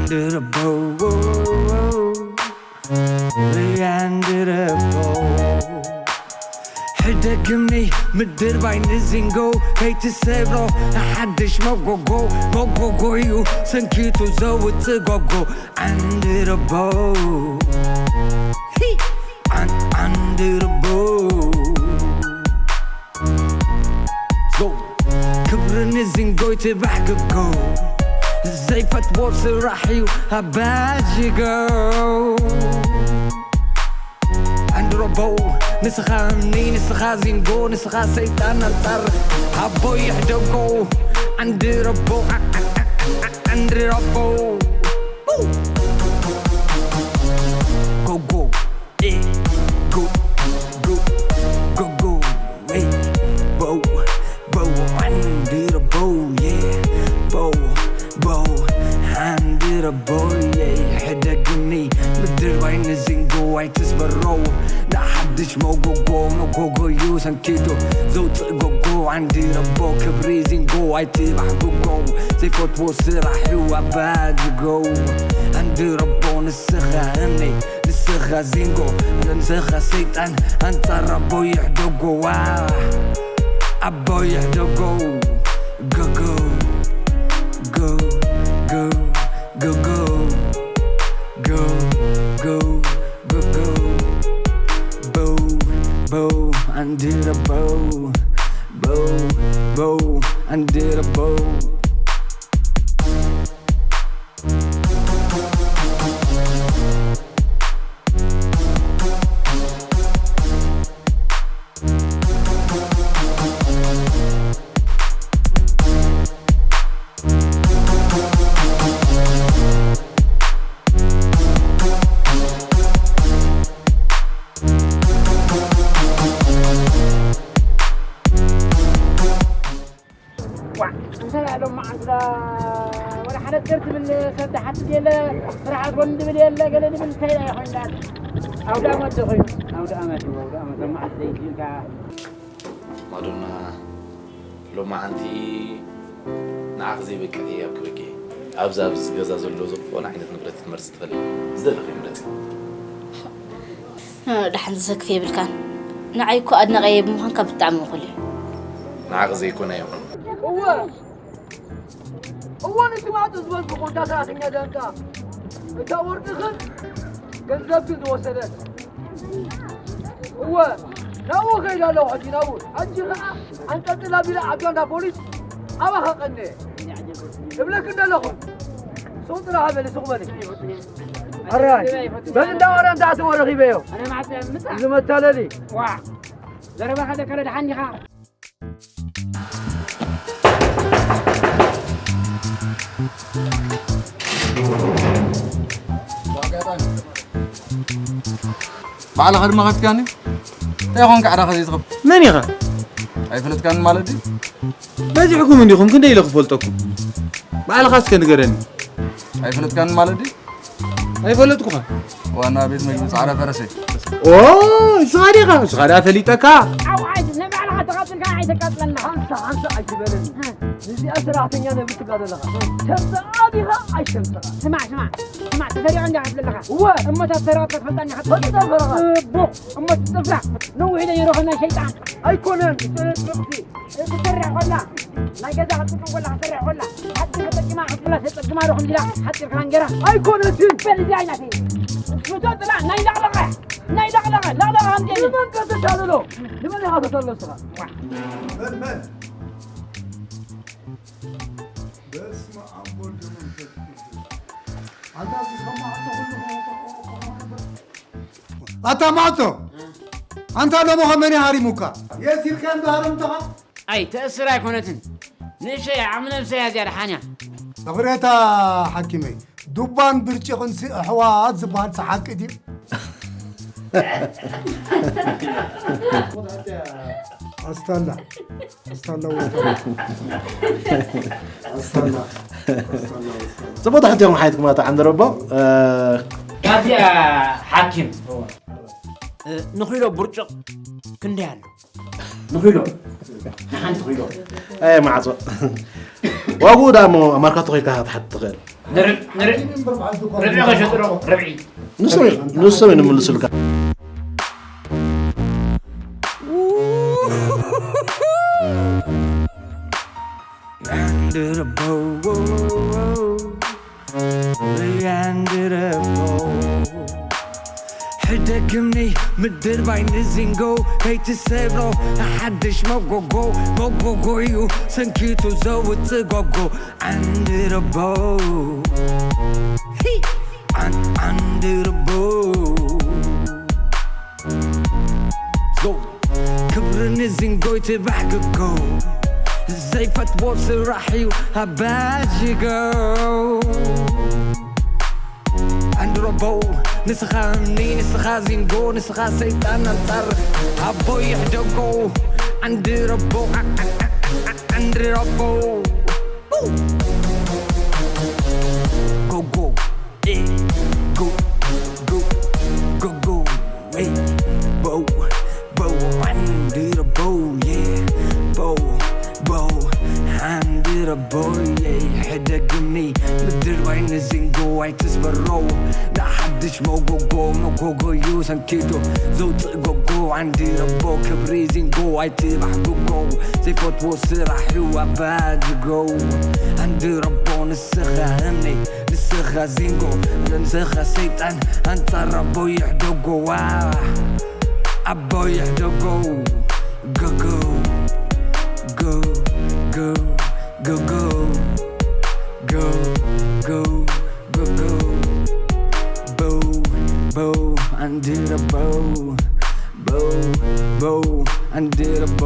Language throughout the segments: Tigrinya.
ድርበው ያንድረበው ሕደግምኒ ምድር ባይ ንዚንጎ ከይትሰብሮ ንሓድሽ መጎጎ መጎጎዩ ሰንኪቱ ዘውፅእ ጎጎ ዓንድረበው ዓንድረበው ክብርን ዝንጎይ ትባሕ ክጎ ዘይፈትዎ ስራሕ እዩ ኣባጅጎ ኣንድሮቦ ንስኻ እምኒ ንስኻ ዚንጎ ንስኻ ሰይጣን ኣንጻር ኣቦ ይሕደጎ ኣንድሮቦ ኣንድሮቦ ጎጎ Go, go, go, go, go, hey, bow, bow, under a bow, yeah, bow, bow, under a bow, yeah, ሕደግኒ ምድር ባይ ንዚንጎ ኣይትስበሮ ንሓድሽ መጎጎ መጎጎዩ ሰንኪቱ ዘውፅእ ጎጎ ዓንዲ ረቦ ክብሪ ዚንጎ ኣይትባሕብጎ ዘይፈትዎ ስራሕ እዩ ኣባጅጎ ዓንዲ ረቦ ንስኻ እምኒ ንስኻ ዚንጎ ንስኻ ሰይጣን ኣንጻር ኣቦ ይሕደጎ ዋ ኣቦ ይሕደጎ ጎጎ ጎ ጎ ጎ ጎ ጎ ጎ ጎ ጎ ቦው ቦው ኣንድረ ቦው ቦው ቦው ኣንድረ ቦው ዋዕ እንታይ ኣሎ መዓልታ ወላ ሓደ ገር ትብል ሰብ ድሓት የለ ስራሓት ወን ድብል የለ ገለ ድብል እንታይ ኢላ ኮይና ኣውዳ መደ ኮይኑ ኣውዳ ኣመት ኣውዳ ኣመት መዓልታ ይልካ ማዶና ሎማዓንቲ ንዓኽ ዘይበቅዕ እየ ኣብ ክበቂ ኣብዛ ኣብዚ ገዛ ዘሎ ዝኾነ ዓይነት ንብረት ክትመርጽ ትኽእል ዝደለኺ ምረጺ። ደሓን ዝሰክፍ የብልካን። ንዓይ እኮ ኣድናቒየ ብምዃንካ ብጣዕሚ እኹል እዩ። ንዓኺ ዘይኮነ ኣይኹን። እወ እወ ንትማቱ ዝበዝሑ ኮንታ ሰራሕተኛ ደንቃ እታ ወርቅኽን ገንዘብክን ዝወሰደት እወ ናብኡ ከይደ ኣለኹ ሕጂ ናብኡ ሕጂ ኸዓ ኣንጠልጥላ ቢላ ዓብዳንዳ ፖሊስ ኣባኻ ቀነ እብለክ እንደለኹ ሱቕ ጥራሕ በሊ ሱቕ በሊ ኣራይ በዚ እንዳወረ እንዳኣተወ ረኺበዮ እዚ መታለሊ ዘረባኻ ደቀረ ደሓን ዲኻ ባዕልኻ ድማ ከትካኒ እንታይ ኾንካ ዕዳኻ ዘይትኸፍት መን ኢኻ ኣይፈለጥካኒ ማለት ድዩ በዚሕኩም እንዲኹም ክንደይ ኢለ ክፈልጠኩም ባዕልኻ እስከ ንገረኒ ኣይፈለጥካኒ ማለት ድዩ ኣይፈለጥኩኻ ዋና ቤት መግቢ ፃዕዳ ፈረሰይ ንስኻ ዲኻ ንስኻ ዲኣ ፈሊጠካ ኣውዓይ ንባዕልኻ ተቓፅልካ ኣይተቃፅለና ሓንሳ ሓንሳ ኣይትበለኒ ንዚኣ ሰራሕተኛ ነብትካ ዘለኻ ተምፅኣ ዲኻ ኣይተምፅኣ ስማዕ ስማዕ ስማዕ ተሰሪዖ እንዲ ሃብ ዘለኻ እወ እሞ እታ ዝሰረቐትካ ትፈልጣ እንዲኻ ትፈልጣ ፈረኻ እቦ እሞ ትፅፍራ ነዊሕ ኢለ ይረኸና ሸይጣን ኣይኮነን ትፅፍቲ ትሰርሕ ኮላ ናይ ገዛ ክትጥቀም ኮላ ክትሰርሕ ኮላ ሓፂር ተጠቂማ ክትብላ ተጠቅማ ዶ ከምዚላ ሓፂር ክላ እንጀራ ኣይኮነትን በል እዚ ኣይናት ምቶ ጥላ ናይ ዳቕለቐ ናይ ዳቕለቐ ዳቕለቐ ከምዚ ንመን ከተታልሎ ንመን ኢኻ ተተሎ ስኻ በል በል በስመ ኣብ ወልድ መንፈስ ቅዱስ ኣታ እዚ ከማዕቶ ኩሉ ኣታ ማዕቶ ኣንታ ሎሞ ከመን ሃሪሙካ የሲልካ እንዶ ሃረምተኻ ኣይ ተእስር ኣይኮነትን ንእሸይ ዓቕሚ ነብሰይ ኣዝያ ደሓን እያ እኽሬታ ሓኪመይ ዱባን ብርጭቕንሲ ኣሕዋት ዝበሃል ሰሓቂ ድዩ ኣስታላ ኣስታላ ወስታላ ኣስታላ ኣስታላ ወስታላ ጽቡቅ ትሕት እዮም ሓይትኩም ኣቶ ዓንደረቦ ካብዚኣ ሓኪም ንኺሎ ብርጭቕ ክንደይ ኣሎ ንኺዶ ንሓንቲ ኺዶ ኣይ ማዕጾ ዋግኡ ዳ እሞ ኣብ ማርካቶ ኸይድካ ክትሓትት ትኽእል። ንርብ- ንርብ- ርብዒ ከሸጡ ዶ? ርብዒ። ንሶም እዮም- ንሶም እዮም ንምልሱልካ። ሕደግምኒ ምድር ባይ ንዚንጎ ከይትሰብሮ ሓድሽ መጎጎ መጎጎ እዩ ሰንኪቱ ዘውፅእ ጎጎ ዓንድረቦ ዓንድረቦ ክብሪ ንዚንጎ ይትባዕ ግጎ ዘይፈትዎ ስራሕ እዩ ኣባጅጎ ኣንድሮቦ ንስኻ እምኒ ንስኻ ዚንጎ ንስኻ ሰይጣን ኣንጻር ኣቦ ይሕደጎ ኣንድሮቦ ኣንድሮቦ ጎጎ ኤ ጎ ጎ ጎ ኤ ቦ ቦ ኣንድሮቦ የ ቦ ቦ ኣንድሮቦ የ ሕደግምኒ ምድር ባይ ንዚንጎ ኣይትስበሮ ንሓድሽ መጎጎ መጎጎ እዩ ሰንኪቶ ዘውፅእ ጎጎ ዓንዲ ረቦ ክብሪ ዚንጎ ኣይትባሕግጎ ዘይፈትዎ ስራሕ እዩ ኣባጅጎ ዓንዲ ረቦ ንስኻ እምኒ ንስኻ ዚንጎ ንስኻ ሰይጣን ኣንጻር ኣቦ ይሕደጎዋ ኣቦ ይሕደጎ ጎጎ ጎ ጎ ጎ ጎ ጎ ጎ ጎ ጎ ጎ ቦ ቦ ኣንድረ ቦ ቦ ቦ ኣንድረ ቦ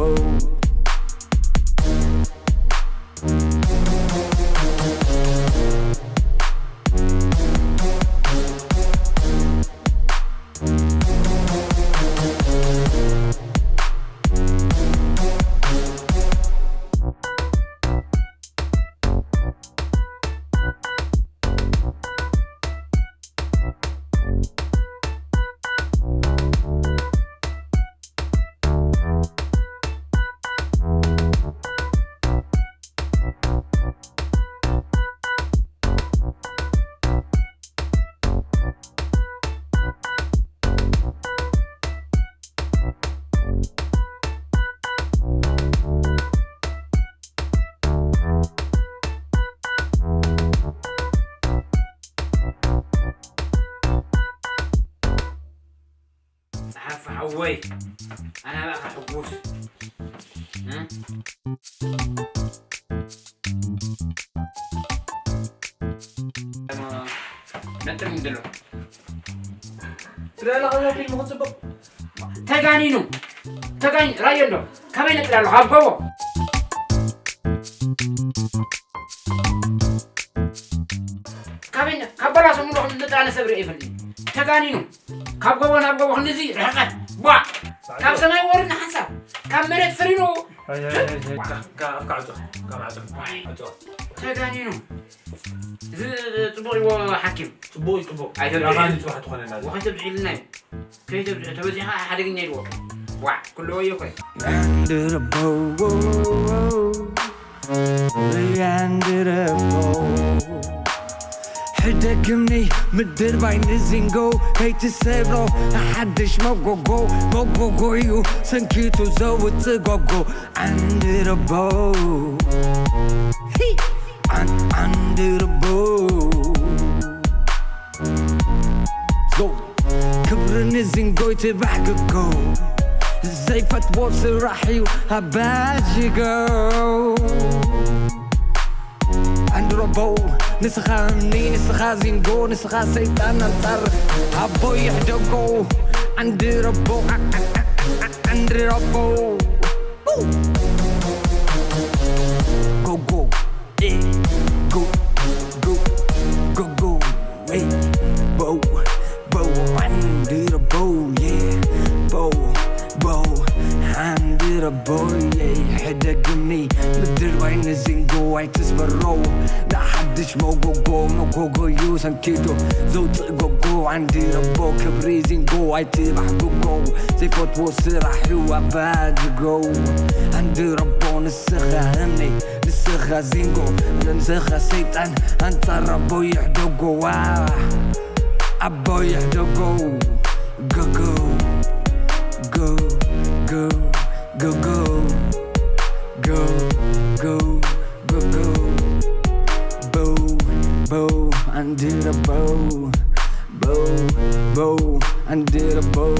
ጸሓፍ ሓወይ ኣነ ኣባኻ ሕጉስ ነጥር ምድሎ ትረኣላ ከዛ ፊልም ክፅብቕ ተጋኒኑ ተጋኒ ራዮ እንዶ ካበይ ነጥር ኣሎ ካብ ጎቦ ካበይ ካብ በራሶ ሙሉ ንጥራ ነሰብ ርኢ ይፈልኒ ተጋኒኑ ካብ ጎቦ ናብ ጎቦ ክንዚ ርሕቀት ቧ ካብ ሰማይ ወርድና ሓንሳብ ካብ መሬት ፍሪኑ ተጋኒኑ እዚ ጽቡቕ ይዎ ሓኪም ጽቡቕ እዩ ጽቡቕ ኣይተብዕል። ያኻኒ ጽባሕ ትኾነና እዚ። ወኸተብዕልና እዩ ከይተብዝሑ ተበዚኻ ሓደገኛ ኢልዎ ዋዕ ኩለወዮ ኮይ ሕደግምኒ ምድር ባይ ንዚንጎ ከይትሰብሮ ሓድሽ መጎጎ መጎጎ እዩ ሰንኪቱ ዘውፅእ ጎጎ ዓንድረቦ ዓንድረቦ ክብሪ ንዚንጎ ይትባዕ ግጎ ዘይፈትዎ ስራሕ እዩ ኣባጅጎ ዓንድረቦ ንስኻ እምኒ ንስኻ ዚንጎ ንስኻ ሰይጣን ኣንጻር ኣቦ ይሕደጎ ዓንድረቦ ዓንድረቦ Go go, eh, go, go, go go, eh, bow, bow, under a bow, yeah, bow, bow, under a bow, yeah. ሕደግምኒ ምድር ባይ ንዚንጎ ኣይትስበሮ ንሓድሽ መጎጎ መጎጎ እዩ ሰንኪቱ ዘውፅእ ጎጎ ዓንዲ ረቦ ክብሪ ዚንጎ ኣይትባሕ ጎጎ ዘይፈትዎ ስራሕ እዩ ኣባጅጎ ዓንዲ ረቦ ንስኻ እምኒ ንስኻ ዚንጎ ንስኻ ሰይጣን ኣንፃር ኣቦ ይሕደጎ ኣቦ ይሕደጎ ጎጎ ጎጎ ጎጎ ጎጎ ጎጎ ጎጎ Bow, bow, under the bow. Bow, bow, under the bow.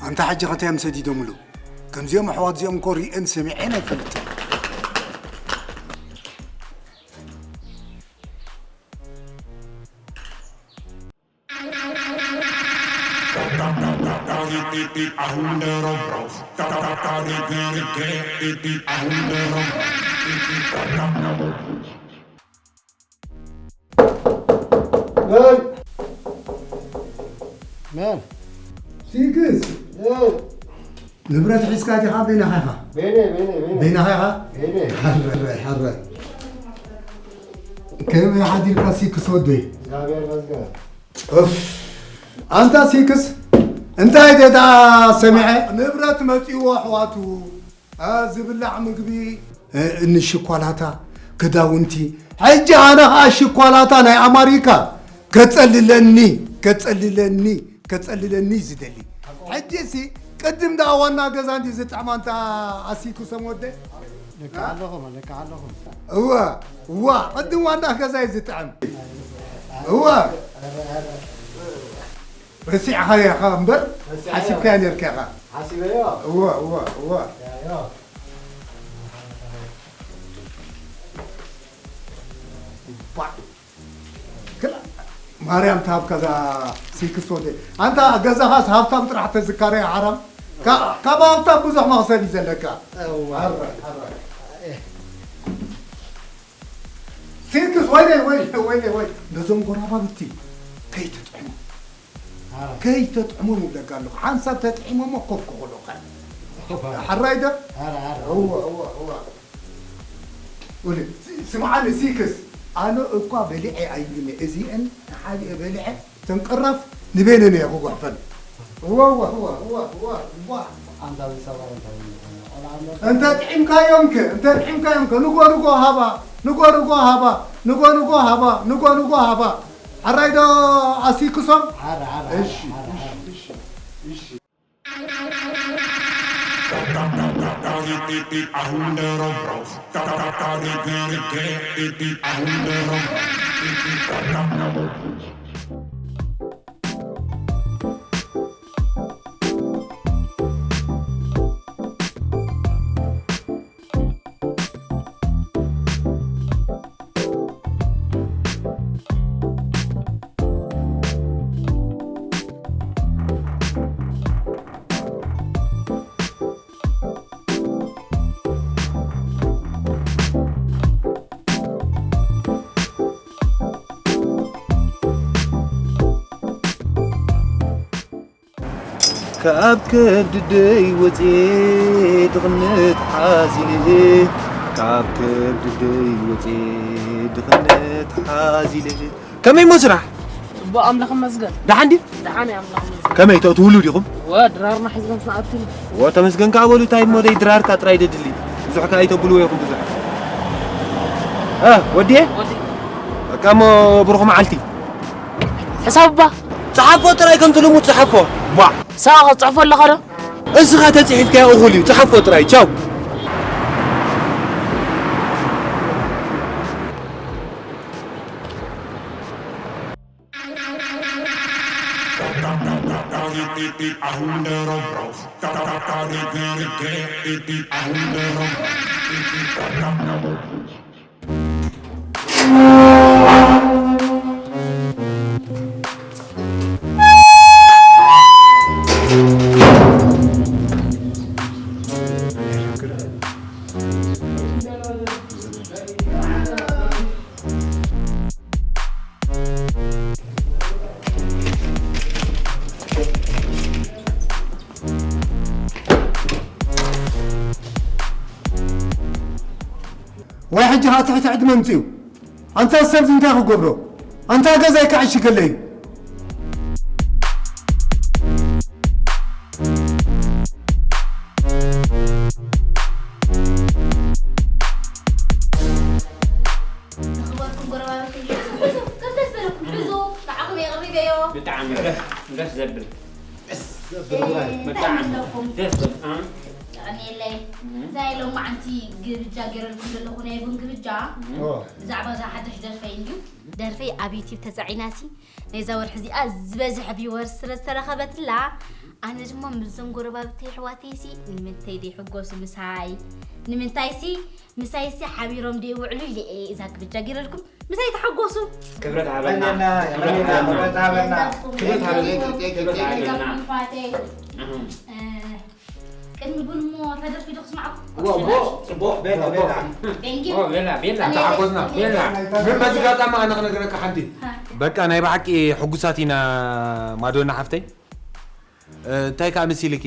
ኣንታ ሕጂ ኸ እንታይ እዮም ሰዲዶምሉ? ከምዚኦም ኣሕዋት እዚኦም እኮ ሪኤን ሰሚዔን ኣይፈልጥን። መን? ሲክስ። ንብረት ሒዝካ ዲኻ? በይናኻ ኢኻ? በይነ፣ በይነ፣ በይነ። በይናኻ ኢኻ? በይነ። ሓራይ፣ ሓራይ። ከመይ ሓዲርካ ሲክስ ወደይ? እግዚኣብሔር ይመስገን። ኡፍ። ኣንታ ሲክስ፣ እንታይ ደኣ ሰሚዐ? ንብረት መጺእዎ ኣሕዋቱ፣ እ፣ ዝብላዕ ምግቢ፣ እ፣ እኒ ሽኳላታ፣ ክዳውንቲ። ሕጂ ኣነ ኸኣ ሽኳላታ ናይ ኣማሪካ ከጸልለኒ፣ ከጸልለኒ፣ ከጸልለኒ ዝደሊ። ሕጂሲ ቅድም ደኣ ዋና ገዛ እንዲ ዝጥዕም ኣንታ ኣሲኩሰም ወደ? ልክዕ ኣለኹም፣ ልክዕ ኣለኹም። እወ፣ እዋ፣ ቅድም ዋና ገዛ እዩ ዝጥዕም። እወ። ረሲዕኻዮ ኢኻ እምበር፣ ረሲዐዮ። ሓሲብካዮ ነርካ ኢኻ። ሓሲበዮ። እወ፣ እወ፣ እወ። ያዮ። ባዕ። ክላ-፣ ማርያም ትሃብካ እዛ ሲክስ ወደ። ኣንታ ገዛኻስ ሃብታም ጥራሕ ተዝካረዮ ሓራም። ካ-፣ ካብ ሃብታም ብዙሕ መኽሰብ እዩ ዘለካ። እዋ። ኣረ፣ ኣረ። ሲክስ ወይለይ፣ ወይለይ፣ ወይለይ፣ ወይለይ። ነዞም ጎራባብቲ ከይትጥዕሙ። ኣረ። ከይተጥዕሞም ይብለካ ኣለኹ። ሓንሳብ ተጥዒሞሞ ኮፍ ክኾሎ ኸ። እዋ። ሓራይ ዶ? ኣረ፣ ኣረ። እወ፣ እወ፣ እወ። ወለ፣ ስ-፣ ስምዓኒ ሲክስ፣ ኣነ እኳ በሊዐ ኣይብልን እየ። እዚአን ተሓቢአ በሊዐ፣ ተንቀራፍ ንቤነን እየ ክጓሕፈን። እወ፣ እወ፣ እወ፣ እወ፣ እወ፣ እወ። ኣንታ እዚ ሰብኣይ እንታይ እዩ? ቆልዓ ኣሎ? እንተ ጥዒምካዮም ከ፣ እንተ ጥዒምካዮም ከ፣ ንጎ፣ ንጎ ሃባ፣ ንጎ፣ ንጎ ሃባ፣ ንጎ፣ ንጎ ሃባ፣ ንጎ፣ ንጎ ሃባ። ሓራይ ዶ ኣሲክሶም? ሓራ፣ ሓራ፣ እሺ፣ ሓራ፣ እሺ፣ ሓራ። እሺ፣ እሺ። ካብ ከብዲ ደይ ወፅየ ድኽነት ሓዚለ፣ ካብ ከብዲ ደይ ወፅየ ድኽነት ሓዚለ። ከመይ እሞ ስራሕ? ፅቡቕ ኣምላኽ ይመስገን። ደሓን ድዩ? ደሓን እየ ኣምላኽ ይመስገን። ከመይ ተእትውሉ ዲኹም? ወ ድራርና ሒዝና ንኣቱ። ወ ተመስገን ከኣ በሉ፣ እንታይ እሞ ደይ ድራርካ ጥራይ ደድሊ። ብዙሕ ከኣ ኣይተብልዎ ኢኹም ብዙሕ። እ፣ ወዲየ? ወዲ። በቃ እሞ ብሩኽ መዓልቲ። ሕሳብ እባ። ጸሓፎ ጥራይ ከምቲ ልሙድ ጸሓፎ። ቧዕ። ሳዋ ክትጽሕፎ ኣለኻ ዶ? እስኻ ተጽሒፍካዮ እኹል እዩ። ጸሓፎ ጥራይ። ቻው። ወይ ሕጂ ኸዓ ትሕቲ ዕድመ ምፅኡ። ኣንታ ሰብዚ እንታይ ክገብሮ? ኣንታ ገዛይ ከዓ ይሽገለ እዩ። ንኽበርኩም ጎረባብቲ፣ ከም ደስ በለኩም ሕዙ፣ ንዓኹም የቕሪበዮ። ብጣዕሚ ደስ፣ ደስ ዘብል። ደስ ዘብል ውራይ። ብጣዕሚ ደስ ዘብል፣ እ? የቐንየለይ። እዛ ሎማዓንቲ ግብጃ ገይረልኩም ዘለኹ ናይ ቡን ግብጃ፣ ኦ። ብዛዕባ እዛ ሓዳሽ ደርፈይ እንድዩ። ደርፈይ ኣብ ዩቲብ ተጻዒናሲ፣ ናይዛ ወርሒ እዚኣ ዝበዝሐ ቪወርስ ስለ ዝተረኸበትላ፣ ኣነ ድማ ምስዞም ጎረባብተይ ኣሕዋተይሲ ንምንታይ ደይሕጎሱ ምሳይ? ንምንታይሲ ምሳይሲ ሓቢሮም ደይውዕሉ ኢለ እየ እዛ ግብጃ ገይረልኩም። ምሳይ ተሓጎሱ። ክብረት ሃበና። የቐንየልና፣ ክብረት የቐንየልና፣ ሃበና። ክብረት ሃበና። ክብረት ሃበና። ክብረት ሃበና። ክብረት ሃበና። ኣሕዋተይ። ኣሁም። እ፣ ቅድሚ ቡን እሞ እታ ደርፊ ዶ ክስማዓኩም? እዎ፣ እዎ፣ ጽቡቕ፣ ቤላ፣ ቤላ። Thank you። ኦ፣ ቤላ፣ ቤላ። ኣነ ተሓጎስና። ቤላ። ግን በዚ ኣጋጣሚ ኣነ ክነግረካ ሓንቲ። ሃ። በቃ ናይ ብሓቂ ሕጉሳት ኢና ማዶና ሓፍተይ። እ፣ እንታይ ከኣ መሲልኪ?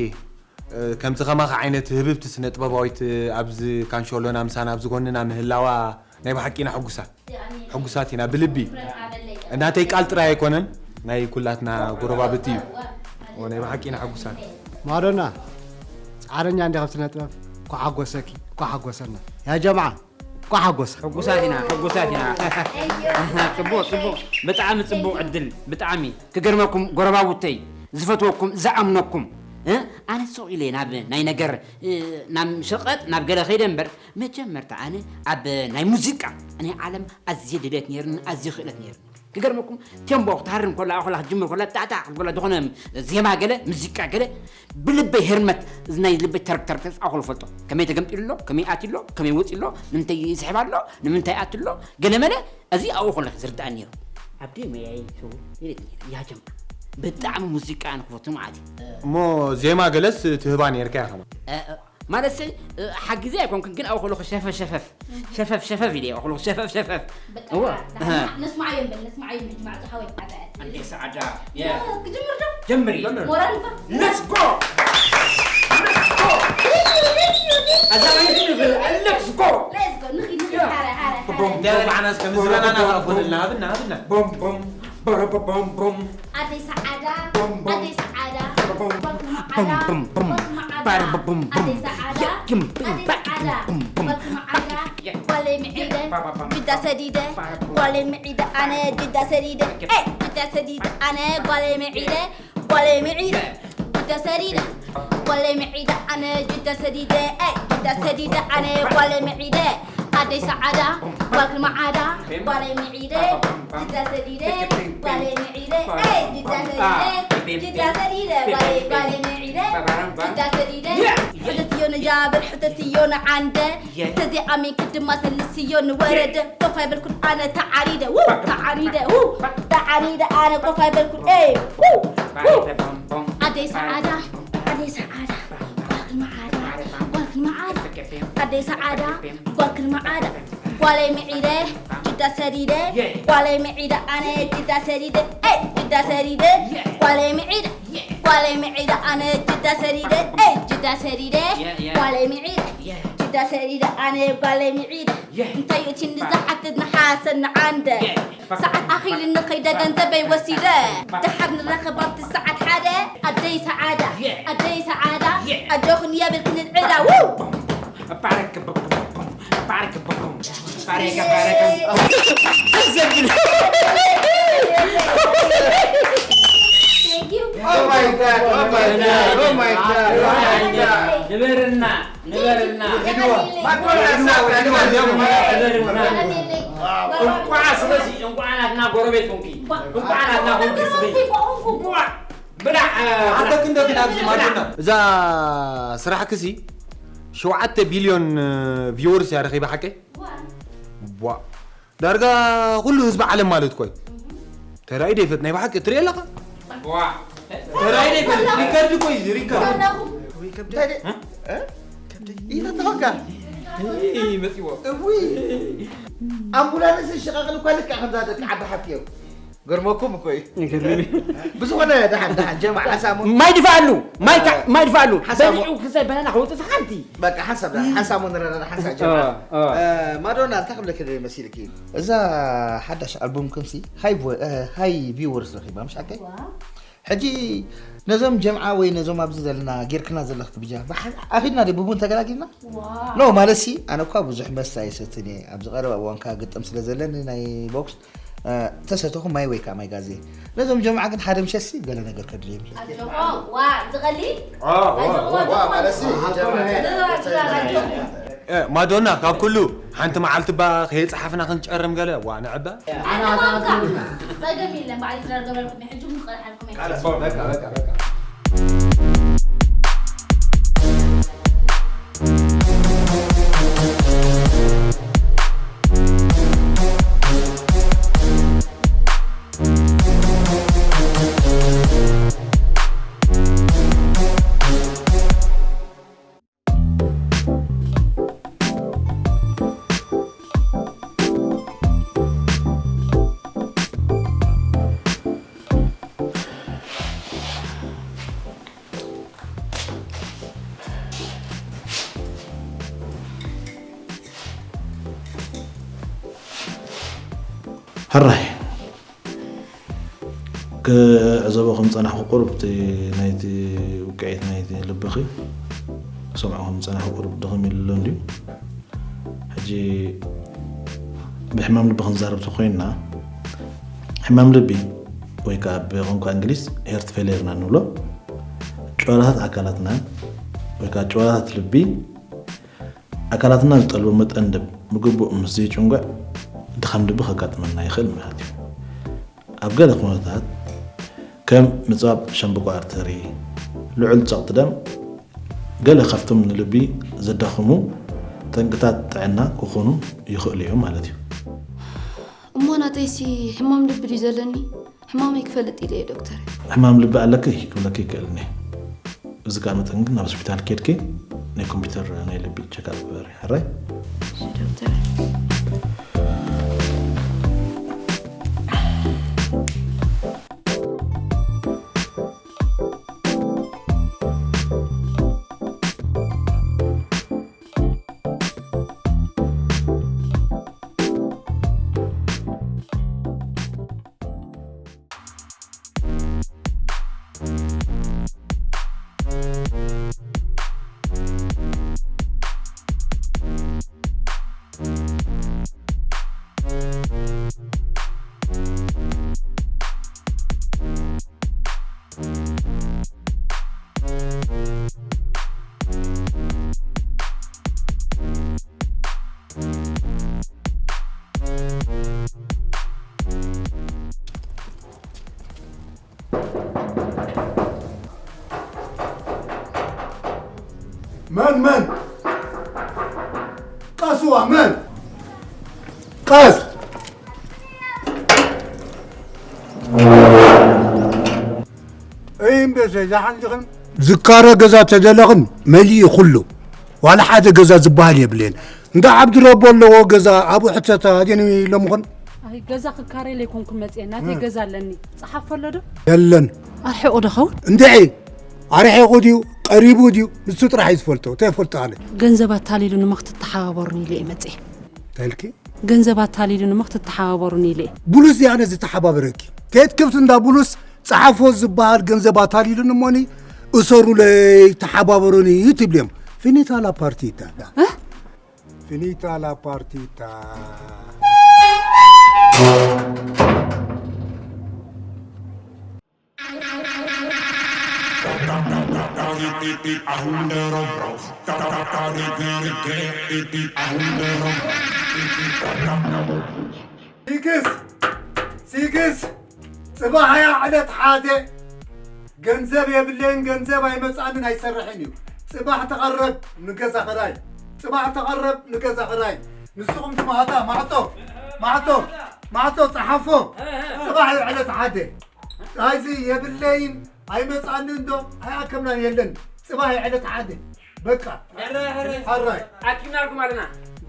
እ፣ ከምዚ ከማኻ ዓይነት ህብብቲ ስነ ጥበባዊት፣ እ፣ ኣብዚ ካንሾሎና ምሳና ኣብዚ ጎንና ምህላዋ ናይ ብሓቂ ኢና ሕጉሳት። ሕጉሳት ኢና ብልቢ። እናተይ ቃል ጥራይ ኣይኮነን፣ ናይ ኩላትና ጎረባብቲ እዩ። ኦ፣ ናይ ብሓቂ ኢና ሕጉሳት። ማዶና፣ ጻዕረኛ እንዲኻ ኣብ ስነ ጥበብ። እንኳዕ ሓጎሰኪ፣ እንኳዕ ሓጎሰና። ያ ጀምዓ፣ እንኳዕ ሓጎሰ። ሕጉሳት ኢና፣ ሕጉሳት ኢና። ጽቡቕ፣ ጽቡቕ። ብጣዕሚ ጽቡቕ ዕድል፣ ብጣዕሚ። ክገርመኩም ጎረባብተይ፣ ዝፈትወኩም፣ ዝኣምነኩም፣ እ? ኣነ ሱቕ ኢለ ናብ ናይ ነገር፣ እ፣ ናብ ሸቐጥ፣ ናብ ገለ ከይደ እምበር፣ መጀመርታ ኣነ ኣብ ናይ ሙዚቃ ናይ ዓለም ኣዝየ ድሌት ነይርኒ፣ ኣዝየ ክእለት ነይርኒ። ክገርመኩም፣ ቴምቦ ክትሃርም ከላ፣ ኣኹላ ክትጅምር ከላ፣ ጣዕጣዕ ክትብላ፣ ዝኾነ ዜማ ገለ፣ ሙዚቃ ገለ፣ ብልበይ ህርመት፣ እዚ ናይ ልበይ ተርክ ተርክ ተርክ ኣኹሉ ፈልጦ። ከመይ ተገምጢሉ ኣሎ፣ ከመይ ኣትዩ ኣሎ፣ ከመይ ወፂኡ ኣሎ፣ ንምንታይ ይስሕብ ኣሎ፣ ንምንታይ ኣትዩ ኣሎ፣ ገለ መለ፣ እዚ ኣብኡ ከለኹ ዝርድኣኒ ነይሩ። ኣብደይ መያይቱ ይብል ነይሩ፣ ያ ጀምዓ። ብጣዕሚ ሙዚቃ ኣነ ክፈቱ ማለት እዩ። እሞ ዜማ ገለስ ትህባ ነይርካ ኢኻ ማለት? እ፣ እ፣ ማለት ሰይ፣ እ፣ ሓጊዘ ኣይኮንኩን፣ ግን ኣብኡ ከለኹ ሸፈፍ ሸፈፍ፣ ሸፈፍ ሸፈፍ ኢለ፣ ኣብኡ ከለኹ ሸፈፍ ሸፈፍ። በቃ፣ እወ። ዳ-፣ ዳ-፣ ነስማዓዮ እምበር፣ ነስማዓዮ እምበር፣ ጅማዕ ዝሓወይ፣ ዓባያት። ኣዴ ሰዓዳ፣ ያ። ያ፣ ክጅምር ዶ? ጀምሪ። ሞራል እባ። Let's go! Let's go! ኣዛ ወይ ንብል፣ let's go! Let's go! ንኺድ፣ ንኺድ፣ ያ። ሓረ፣ ሓረ፣ ሓረ። ቦም፣ ደበል ዓናስ ከም ዝለናና ቦም፣ ኮነልና፣ ሃብና፣ ሃብና። ቦም፣ ቦም፣ በረ፣ ቦም፣ ቦም። ኣደይ ሰዓዳ፣ ቦም፣ ቦም። ኣደይ ሰዓዳ፣ ቦም፣ ቦም፣ ጓልኩ መዓዳ፣ ቦም፣ ቦም። ጓልኩ መዓዳ። ባረ፣ ቦም፣ ቦም። ኣደይ ሰዓዳ፣ የም፣ ኣደይ ባክ፣ ሰዓዳ፣ ቦም፣ ቦም። ጓልኩ መዓዳ፣ ባክ፣ የ። ጓለይ ምዒደ፣ ባ፣ ባ፣ ባ፣ ባ። ጅዳ ሰዲደ፣ ባ፣ ባ። ጓለይ ምዒደ፣ ኣነ ጅዳ ሰዲደ። ኤ፣ ጅዳ ሰዲደ፣ ኣነ ጓለይ ምዒደ። ጓለይ ምዒደ ጅዳ ሰዲደ፣ ጓለይ ምዒደ ኣነ ጅዳ ሰዲደ፣ ኤይ ጅዳ ሰዲደ ኣነ ጓለይ ምዒደ፣ ኣደይ ሰዓዳ ጓልኪ መዓዳ፣ ጓለይ ምዒደ ጅዳ ሰዲደ፣ ጓለይ ምዒደ፣ ኤይ ጅዳ ሰዲደ፣ ጅዳ ሰዲደ፣ ጓለይ፣ ጓለይ ምዒደ ጅዳ ሰዲደ፣ ሕተትዮ ንጃብር፣ ሕተትዮ ንዓንደ፣ ተዘይኣሚንኪ ድማ ሰልስዮ ንወረደ፣ ኮፍ ኣይበልኩን ኣነ ተዓሪደ፣ ው፣ ተዓሪደ፣ ው፣ ተዓሪደ ኣነ ኮፍ ኣይበልኩን፣ ኤይ፣ ው፣ ው። ኣደይ ሰዓዳ፣ ኣደይ ሰዓዳ፣ ጓልክን መዓዳ፣ ጓልክን መዓዳ። ኣደይ ሰዓዳ፣ ጓልክን መዓዳ። ጓለይ ምዒደ፣ ጅዳ ሰዲደ፣ ጓለይ ምዒደ ኣነ ጅዳ ሰዲደ፣ ኤይ፣ ጅዳ ሰዲደ፣ ጓለይ ምዒደ። ጓለይ ምዒደ ኣነ ጅዳ ሰዲደ፣ ኤይ፣ ጅዳ ሰዲደ፣ ጓለይ ምዒደ፣ ጅዳ ሰዲደ ኣነ ጓለይ ምዒደ። እንታይ እዩ እቲ ንዝሓትት ንሓሰን ንዓንደ? ሰዓት ኣኺሉኒ ከይደ ገንዘበይ ወሲደ። ደሓር ንራኸብ ኣብቲ ሰዓት ሓደ። ኣደይ ሰዓዳ፣ ኣደይ ሰዓዳ፣ ኣጆኽን የብልክንን ዕዳ። ው! Thank you. Oh my God, oh my God, oh my God, oh my God. ንበርና፣ ንበርና። ሂድዋ። ንበርና። እንቋዕ ስለዚ፣ እንቋዕ ናትና ጎረቤት ኮንኪ። እንቋዕ ናትና ኮንኪ ስበይ። እንቋዕ ብላ፣ እ፣ ሓተክ እንደ ግን ኣብዚ ማዶና። እዛ ስራሕክሲ ሸውዓተ ቢልዮን ቪወርስ እያ ረኺባ ሓቀይ? ዋ ዳርጋ ኩሉ ህዝቢ ዓለም ማለት ኮይ ተራይ ደይፈት ናይ ብሓቂ ትርኢ ኣለኻ። ተራይ ደይፈት ሪከርድ ኮይ ሪከርድ። ይተተወካ እውይ ኣምቡላንስ ሽቃቅል እኳ ልክዕ ከምዛ ደቂ ዓዲ ሓፍቲ እዮም። ገርመኩም እኮ እዩ። ብዝኾነ ደሓን ደሓን ጀማ ሓሳሙ ማይ ድፋኣሉ። ማይ ድፋኣሉ። በሊዑ ክሳይ በናና ከውፅእ ሓንቲ። በቃ ሓንሳብ ደሓን ሓንሳብ ሞ ንረዳዳ ሓንሳብ ጀማ። ማዶና እንታይ ክብለኪ ደሊ መሲልኪ? እዛ ሓዳሽ ኣልቡም ክምሲ ሃይ ቪወርስ ረኺባ ምሽ ሓቀይ? ሕጂ ነዞም ጀምዓ ወይ ነዞም ኣብዚ ዘለና ጌርክና ዘለኽ ግብጃ ኣኺድና ደ ብቡን ተገላጊልና? ኖ ማለት ሲ ኣነ እኳ ብዙሕ መስተ ኣይሰትን እየ ኣብዚ ቀረባ እዋን ከዓ ግጥም ስለ ዘለኒ ናይ ቦክስ ተሰተኹ ማይ ወይ ከዓ ማይ ጋዜ ነዞም ጀምዓ ግን ሓደ ምሸት ሲ ገለ ነገር ከድልዮም እዩ። ኣጆኾ ዋ ዝቐሊ ኣጆኾ ዋ ማለት ሲ ማዶና ካብ ኩሉ ሓንቲ መዓልቲ ባ ከየፀሓፍና ክንጨርም ገለ ዋ ንዕበ። ጸገም የለን ባዕሊ ትዳር ገበርኩም ሕጂ ምንቀልሓልኩም ሕራይ ክዕዘቦ ከም ዝጸናሕኩ ቁሩብ እቲ ናይቲ ውቅዒት ናይቲ ልብኺ ክሰምዖ ከም ዝጸናሕኩ ቁሩብ ድኽም ኢሉ ኣሎ እንድዩ። ሕጂ ብሕማም ልቢ ክንዛረብ ተኮይንና ሕማም ልቢ ወይ ከዓ ብቋንቋ እንግሊዝ ሄርት ፌሌር ኢና ንብሎ ጭዋዳታት ኣካላትና ወይ ከዓ ጭዋዳታት ልቢ ኣካላትና ዝጠልቦ መጠን ደም ብግቡእ ምስ ዘይጭንጉዕ ድኻም ልቢ ከጋጥመና ይኽእል ማለት እዩ። ኣብ ገለ ኩነታት ከም ምጽባብ ሻምብቆ ኣርተሪ፣ ልዑል ጸቕጢ ደም ገለ ካብቶም ንልቢ ዘዳኽሙ ጠንቅታት ጥዕና ክኾኑ ይኽእሉ እዮም ማለት እዩ። እሞ ናተይሲ ሕማም ልቢ ድዩ ዘለኒ? ሕማመይ ክፈልጥ ኢለ እየ ዶክተር። ሕማም ልቢ ኣለኪ ክብለኪ ይክእልኒ። እዚ ከዓ መጠን ግን ናብ ሆስፒታል ኬድኪ ናይ ኮምፒውተር ናይ ልቢ ቸካፕ ግበሪ። ሕራይ? እሺ ዶክተር። መን መን ቀስዋ መን ቀስ እይ እምበሰ ዛሓንዝኽን ዝካረ ገዛ ተደለኽን መሊኡ ኩሉ ዋላ ሓደ ገዛ ዝበሃል የብልየን እንዳ ዓብዲ ረቦ ኣለዎ ገዛ ኣብኡ ሕተታ ኣድየን ኢሎምኽን ኣይ ገዛ ክካረይ ለይኮንኩ መፅየ ናተይ ገዛ ኣለኒ ፀሓፎ ኣሎ ዶ የለን ኣርሒቑ ዶ ኸውን እንድዒ ኣርሒቑ ድዩ ቀሪቡ ድዩ ንሱ ጥራሕ እዩ ዝፈልጦ እንታይ ይፈልጦ ኣነ ገንዘብ ኣታሊሉኒ እሞ ክትተሓባበሩኒ ኢለ እየ መፅየ እንታይ ኢልኪ ገንዘብ ኣታሊሉኒ እሞ ክትተሓባበሩኒ ኢለ እየ ብሉስ እየ ኣነ ዝተሓባበረኪ ከየት ክብቲ እንዳ ብሉስ ፀሓፎ ዝበሃል ገንዘብ ኣታሊሉኒ እሞኒ እሰሩለይ ተሓባበሩኒ ትብልዮም ፊኒታ ላፓርቲታ Finita la partita. ሲክስ ሲክስ ጽባሕያ ዕለት ሓደ ገንዘብ የብለይን ገንዘብ ኣይመጻንን ኣይሰርሕን እዩ ጽባሕ ተቐረብ ንገዛ ኽራይ። ጽባሕ ተቐረብ ንገዛ ኽራይ። ንስኹም ትማታ ማዕቶ፣ ማዕቶ፣ ማዕቶ ጸሓፎ። ጽባሕ እዩ ዕለት ሓደ። ኣይዚ የብለይን፣ ኣይመጻንን ዶ፣ ኣይኣከብናን የለን። ጽባሕ እዩ ዕለት ሓደ። በቃ። ሕራይ፣ ሕራይ። ሕራይ። ኣኪብናልኩም ኣለና።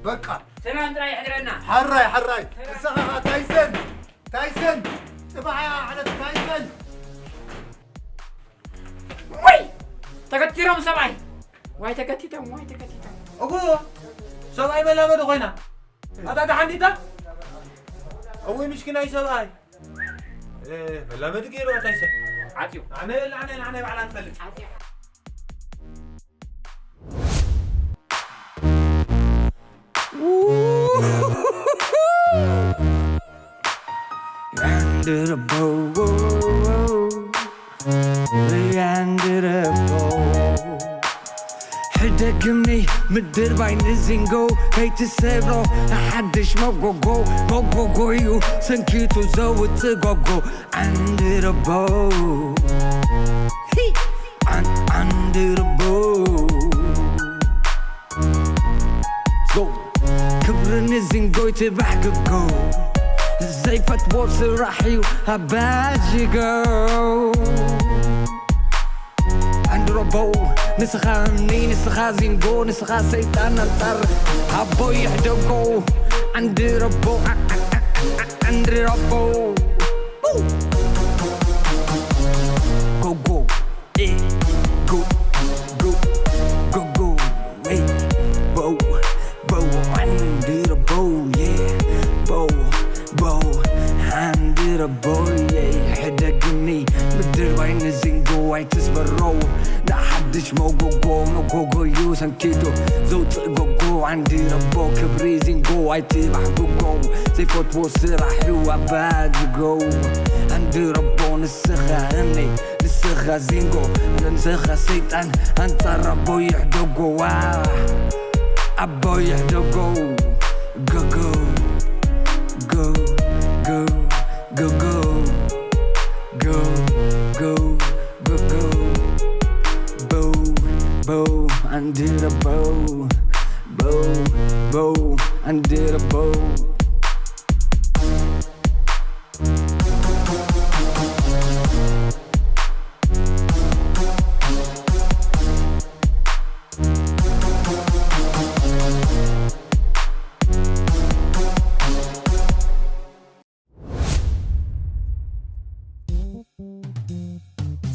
በቃ። ሰላም ጥራይ ይሕድረና። ሕራይ፣ ሕራይ። ንስኻ ኸኣ ታይሰን፣ ታይሰን። ጽባሕ እያ ዕለት ታይሰን። ወይ! ተገቲሮም ሰብኣይ። ዋይ ተገቲቶም፣ ዋይ ተገቲቶም። እጉ፣ ሰብኣይ መላመዲ ኮይና። ኣታ ደሓን ዲታ? እውይ፣ ምስኪናይ ሰብኣይ። እ፣ መላመዲ ገይሩ ኣታ ይሰ-፣ ዓጽዩ። ኣነ፣ ኣነ፣ ኣነ ባዕላ ትፈልጥ። ዓጽዩ። Under the boat, under the boat. ሕደግኒ ምድር ባይ ንዚንጎ ከይትሰብሮ፣ ንሓድሽ መጎጎ፣ መጎጎ እዩ ሰንኪቱ ዘውፅእ ጎጎ። Under the boat. Hi! Un-, under the boat. Go. ክብሪ ንዚንጎይ ትባሕ ክጎ። ዘይፈትዎ ስራሕ እዩ ኣባጅጎ። ኣንድሮቦ ንስኻ እምኒ፣ ንስኻ ዚንጎ፣ ንስኻ ሰይጣን ኣንጻር ኣቦ ይሕደጎ። ኣንድሮቦ፣ ኣ-፣ ኣ-፣ ኣ-፣ ኣ-፣ ኣንድሮቦ። ኡ! ጎጎ፣ ኤ፣ ጎ፣ ጎ፣ ጎጎ፣ ኤ፣ ቦ፣ ቦ፣ ኣንድሮቦ፣ የ፣ ቦ፣ ቦ፣ ኣንድሮቦ፣ የ፣ ሕደግኒ ምድር ባይ ንዚንጎ ኣይትስበሮ። ንሓድሽ መጎጎ፣ መጎጎ እዩ ሰንኪቱ ዘውፅእ ጎጎ። ኣንድሮቦ ክብሪ ዚንጎ ኣይትባሕ ጎጎ። ዘይፈትዎ ስራሕ እዩ ኣባጅጎ። ኣንድሮቦ ንስኻ እምኒ፣ ንስኻ ዚንጎ፣ ንስኻ ሰይጣን ኣንጻር ኣቦ ይሕደጎ። ዋ፣ ኣቦ ይሕደጎ። ጎጎ፣ ጎ፣ ጎ፣ ጎጎ። Go, go, go, go, go. Bow, bow, under the bow. Bow, bow, under the bow.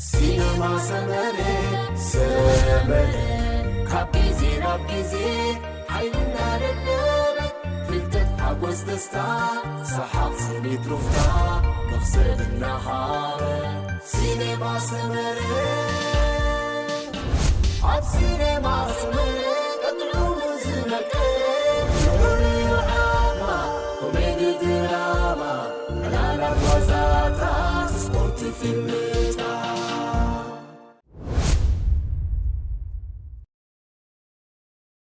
ሲነማ ሰመረ፣ ሰመረ፣ ካብ ግዜ ናብ ግዜ ሓይሊ እናደለበ፣ ፍልጠት ሓጎስ ደስታ፣ ሰሓቕ ስኒት ሩፍታ፣ መኽሰብ እናሃበ። ሲነማ ሰመረ፣ ኣብ ሲነማ ሰመረ፣ ጥዑሙ ዝመቀረ፣ ፍቕሪ ዓማ፣ ኮሜዲ ድራማ፣ ዕላላት ዋዛታት፣ ስፖርት ፊልም፣